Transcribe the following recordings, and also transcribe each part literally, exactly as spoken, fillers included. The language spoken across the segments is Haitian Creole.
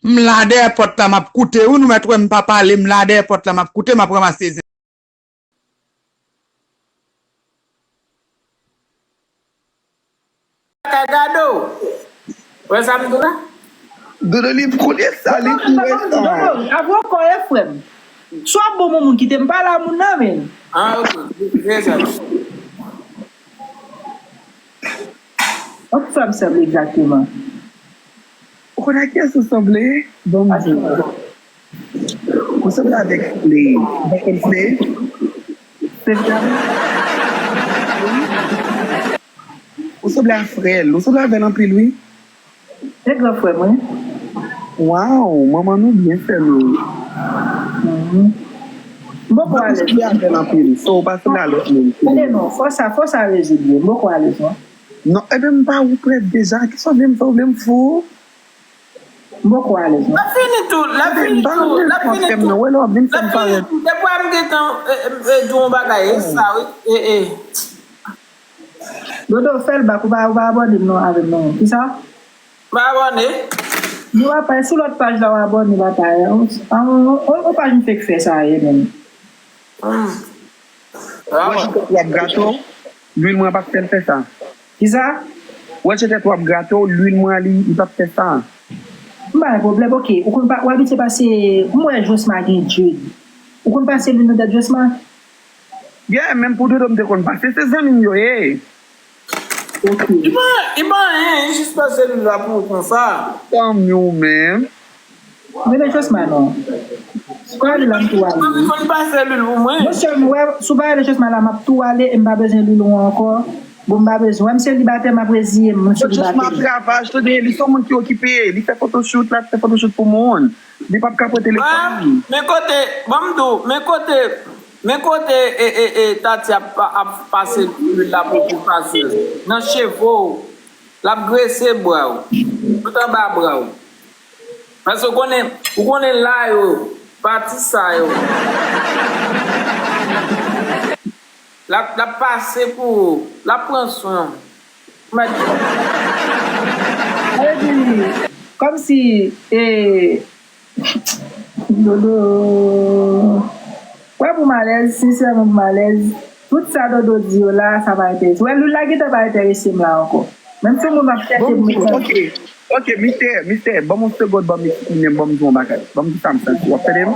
M la dèyè pòt la, m ap koute. Wi, nou mèt wè m pa pale, m la dèyè pòt la, m ap koute, m ap ranmase zen. Ka gade w. Wè sa m di w la? Dodo, li konnen sa, li konnen sa. Dodo, avwe kò e frè m. Si w ap bon moun, moun kite m pale a moun nan, men. Ah, ok. Se sa. Ou ki fè m sanble egzakteman? Ou konn ak kiyès ou sanble? Bon, m di w. Ou sanble avèk Slay. Ou pa konn Slay? Slay Gary? Ou sanble a frè l. Ou sanble avè l anpil, wi. Se gran frè m, wi. Waw, manman nou byen fè nou. Mhm. M poko alèz. Ou sanble avè l anpil. So, ou pa sanble a lòt moun. Tande non, fò sa, fò sa rezoud yo. M poko alèz, non. Non, ebyen, m pa ou prèt deja. Kisa w vle m fè? Ou vle m fou? M poko alèz, non. L ap fini tou, l ap fini tou, l ap fini tou. L ap fini tou. Depi m gentan, e, e, e, di w yon bagay, e sa, wi. E, e. Dodo, fè l bak, ou pa, ou pa abòne m non, avè m non. Kisa? M pa abòne. Nou pa paj, sou lòt paj la, w abòne, papa. On, on, on, on paj m fèk fè sa ye, menm. Hmm. Wè, jete w ap gate w, lwil mwen p ap fè l fè sa. Kisa? Wè, jete w ap gate w, lwil mwen li, li p ap fè sa. M pa gen pwoblèm, ok. Ou konn pa, ou abitye pase, m wè Josma gen dread. Ou konn pase lwil nan tèt Josma? Yeah, menm pou Dodo m te konn pase, se zanmi m yo ye. Ok. Li pa, li pa anyen, li jis pase lwil la pou ou konsa. Tanmi w menm. Rele Josma non. Si w pa rele l, m ap tou ale. Mwen konn pase lwil pou mwen. Monchè, m wè, si w pa rele Josma la, m ap tou ale e m pa bezwen lwil ou ankò. Bon, m pa bezwen. Wè m selibatè, m ap reziye m, m selibatè. Josma ap travay, tande, li se yon moun ki okipe, li fè photoshoot, l ap fè photoshoot pou moun. Li p ap ka pran telefòn li. Men kote, ban m di w, men kote, men kote, e, e, e, Tati ap, ap pase lwil la pou, pou pase l. Nan cheve w, l ap grese bra w, tout anba bra w. Paske w konnen, ou konnen la yo, pati sa yo. L ap, l ap pase pou ou, l ap pran swen w. Mèt. Sa vle di, kòmsi, e, Dodo. Wè pou m alèz, sensèman pou m alèz. Tout sa Dodo di yo la, sa pa enterese. Wè, lwil la gentan pa enterese m la ankò. Menm si yon moun ap chèche m, mete. Ok, ok, mistè, mistè, ban m yon segonn, ban m eksprime m, ban m di yon bagay. Ban m di sa m santi. W ap tande m?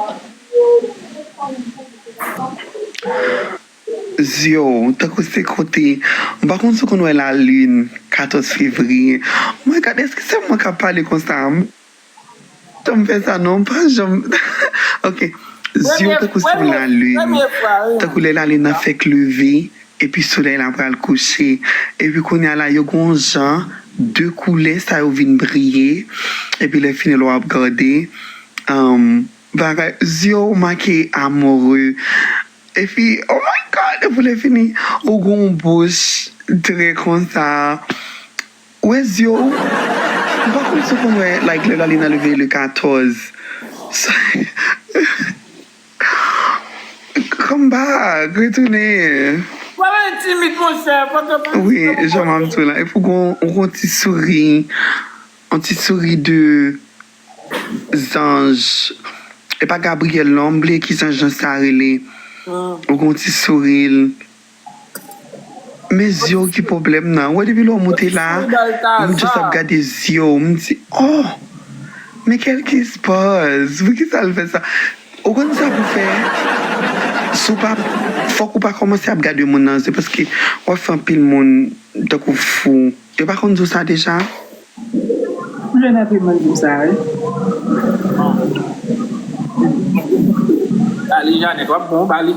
Zye w, tankou se kote, m pa konn si w konn wè lalin, katòz fevriye. Oh my God, èske se mwen k ap pale konsa? M janm fè sa non, m pa janm. Ok. Zye w tankou se yon lalin. Tankou lè lalin nan fèk leve, epi solèy la pral kouche. Epi kounye a la, yo gon jan, de koulè sa yo vin briye. Epi lè fini la w ap gade, um, bagay, zye w make amoureux. Epi, oh my God, epi lè fini, ou gon bouch trè konsa. Wè zye w. M pa konn si w konn wè, like, lè lalin nan leve le katòz. Come back, retounen. Wè, wè, timid, monchè, Pòtoprens. Wi, jan m ap di w la. Epi w gon, w gon ti souri, yon ti souri de zanj. E pa Gabriel non, m bliye ki zanj nan sa rele. Ou gon ti souri l. Men zye w ki pwoblèm nan. Ou wè depi lè w moute la, m just ap gade zye w. M di, oh! Men kèl ki spaz? Poukisa l fè sa? Ou konn sa pou fè? Si w pa, fòk ou pa kòmanse ap gade moun nan zye, paske w ap fè anpil moun tankou fou. Yo pa konn di w sa deja? M jwenn anpil moun di m sa, wi. Ba li, Janet, w ap bon, ba li.